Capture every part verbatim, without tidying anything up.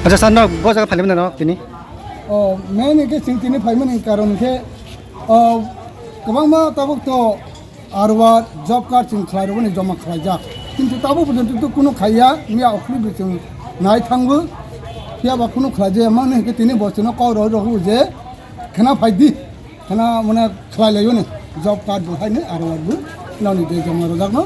Acha sir, no bo jaga phaimani no tini? O, main khe chwng tini phaimani karon khe, o, kwbangma tabuk to R O R job card chwng khlai rwmani joma khlaijak. Kintu tabuk porjonto to kunu khaiya, miya okhri bo chwng nai thango. Phiya ba kunu khlaijaya mani hwnkhe tini bo chwngno kok rw rw je khna phai di. Khana mane khlai laio ni job card bo hai ni R O R bo nani de joma rwjak no,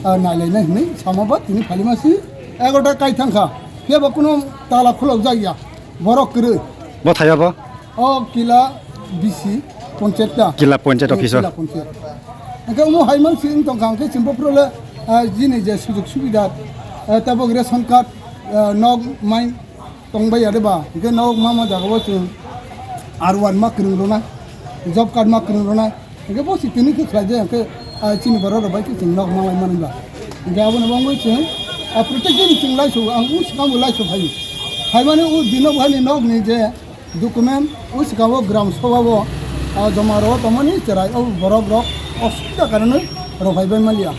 ah, nai lai nai hinwi sama ba tini phali masi egarota kai thang kha. Phiya ba kuno tala khulok jak ya borok kwrwi. Bo thaya bo? O kila B C ponchayat ta. Kila ponchayat Eh, office o? Kila ponchayat. Hwnkhe omo hai man si wng tong kha hwnkhe chwng bo phuru le, ah, jini je sujug subida, ah, tabuk ration card, ah, nok mai tongbai ya de ba, hingke nok ma ma jaga o chwng R one ma kwrwng rwnai, job card ma kwrwng rwnai, hingke bo si tini khe khlai de, hingke, ah, chini borok rok bai khe chwng nok ma lai mani ba. Hingke abo ni bagwi chwng, ah, protect din chwng lai so, ang u swkang bo lai so phai. Phaimani u dino bo hani nok ni je document u swkang o gram sabha o, ah, joma rw tongmani cherai o borok rok osubida karonwi rw phai bai man ya.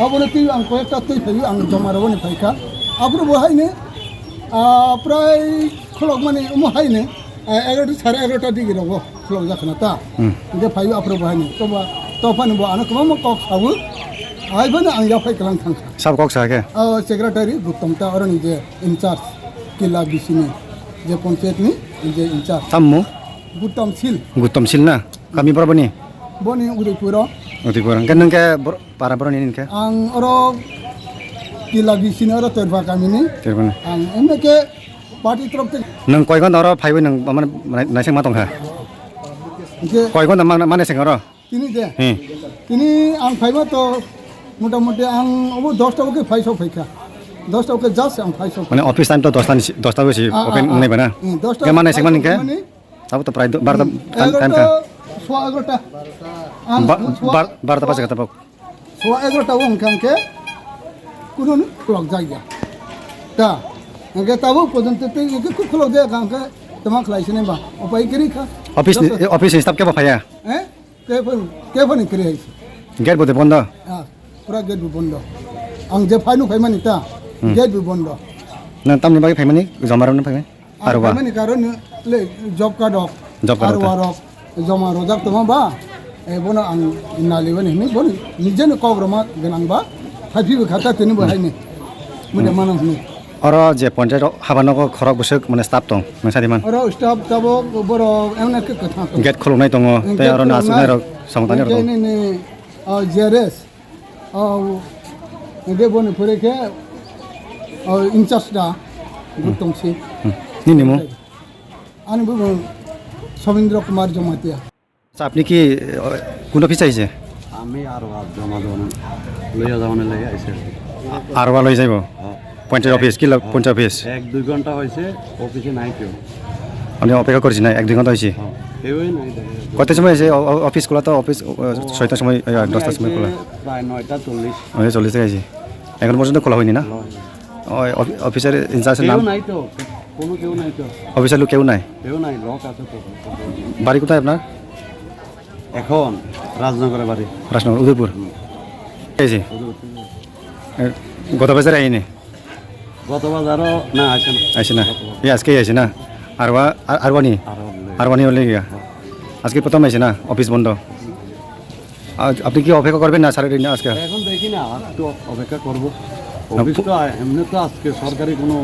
Abo ni twi ang koyekta twi phai ang joma rw ni phai kha. Abro bo hai ni Ah, prai khulokmani omo hai ni, ah, egarota, sare egarota digi rogo khulok jak khna ta. Hmm. Hingke phaio aphuru bo hai ni. Toba, tophani bo ano kwbangma kok sawi. Hai phano ang yaphai kwlang thang kha. Sabo kok sa khe? Ah, secretary Guttam ta oroni je in charge Killa B C ni je panchayat ni je in charge. Tammo? Guttam Sil. Guttam Sil na? Kami boro boni? Boni Udaipur o. Udaipur. Hingke nung khe bor-, para boro ni hingke? Ang oro Killa B C ni oro Terba kami ni. Terba ni. Ang emne khe party torop te. Nung koi ghonta oro phaiwi nung mane nai-, naising ma tong kha? Hingke koi ghonta ma, mane sing oro? Tini je? Hmm. Tini ang phaiba to mota moti ang obo dosta oke phai sok phai kha. Dosta oke just ang phai sok. Mane office time to dosta ni si, dosta go si Ah, open ah, ah. Nai bana. Hmm, dosta Khe mane sing man hingke? Mane Tabuk to prai do-, barta Hmm, tan, tan egarota, kha. Sowa egarota. Ang Ba-, sowa, bar-, barta sowa, pas kata bok. Sowa egarota wng kha hingke kunun khulok jak ya. Ta, hingke tabuk porjonto tei hingke kuk khulok jak kha hingke tama khlai sini ba. Opai kiri kha. Office ni, Joto office ni staff kebo phaiya? Eh? Kebo, kebo ni kiri hai. Gate bo de bondo? Ah, pura gate bo bondo. Ang je phainu phaimani ta, Hmm. Gate bo bondo. Nang tamni bagwi phaimani, joma rwna phaimani? Ang Arwa. Phaimani karon le job card rok, Job card rok. Arwa rok, joma rojak tongma ba, eh, bono ang nalibani hinwi bono nijeno kok rwma gwnang ba, phaiphibw kha ta tini bo Hmm. Haini. Mune Hmm. Mano hinwi. Oro je panchayat o haba nogo khorok bwswk mane staff tong, nang sadi man? Oro staff tabok borok emne khe kwthang tong. Gate khuluknai tongo, Gate tei oro khuluknai. Achuknai rok samung tangnai rok Hingke tongo. Nini, oh, J R S. Oh, hingke boni pore khe, oh, in charge da, Hmm. Guttam Sil. Hmm. Nini mung? Ani bo Somindra Kumar Jamatia. Acha, apni ki, eh, kun office aise? Ami aro joma joma loiya jabani lagi aise. Aro loi jaibo? Oh. Panchayat office, ki log Oh. Panchayat office? এক দুই ঘন্টা হয়েছে, অফিসে নাই কেউ। আপনি অপেক্ষা করছেন না, এক দুই ঘন্টা হয়েছে? হ্যাঁ, কেউই নাই দেখা যাচ্ছে। কত সময় এসে অ-, অ-, অফিস খোলা তো? অফিস, ও, ও, ছয়টার সময়, এ, আমি দশটার সময় আইছি খোলা। প্রায় নয়টা চল্লিশ। নয়টা চল্লিশ থেকে আইছি। এখন পর্যন্ত খোলা হয়নি না? খোলা হয়নি। ওই অফি-, অফিসের ইনচার্জের কেউ নাম? নাই তো, কোনো কেউ নাই তো। অফিসের লোক কেউ নাই? কেউ নাই, লক আছে তো। বাড়ি কোথায় আপনার? এখন রাজনগরে বাড়ি। রাজনগর, উদয়পুর। হুম। এই যে। উদয়পুর। এ, গত বছর আইনি? গত বাজারও না, আসে না। আসে না? গত বাজার। এই আজকেই আসে না? আরবা-, আর-, আরবানি? আরবানি। আরবানি হলে গিয়া? হ্যাঁ। আজকে প্রথম আইসে না? অফিস বন্ধ। আজ আপনি কি অপেক্ষা করবেন না সারা দিন আজকে? এখন দেখি না, আর একটু অপেক্ষা করব। না, অফিস পু- তো আ-, এমনি তো আজকে সরকারি কোনো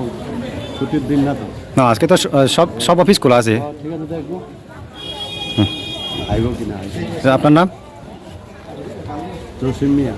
ছুটির দিন না তো। না, আজকে তো স-, সব, সব অফিস খোলা আছে। হ্যাঁ, ঠিক আছে, দেখবো। হুম। আইব কি না আইব। আপনার নাম? জসিম মিয়া।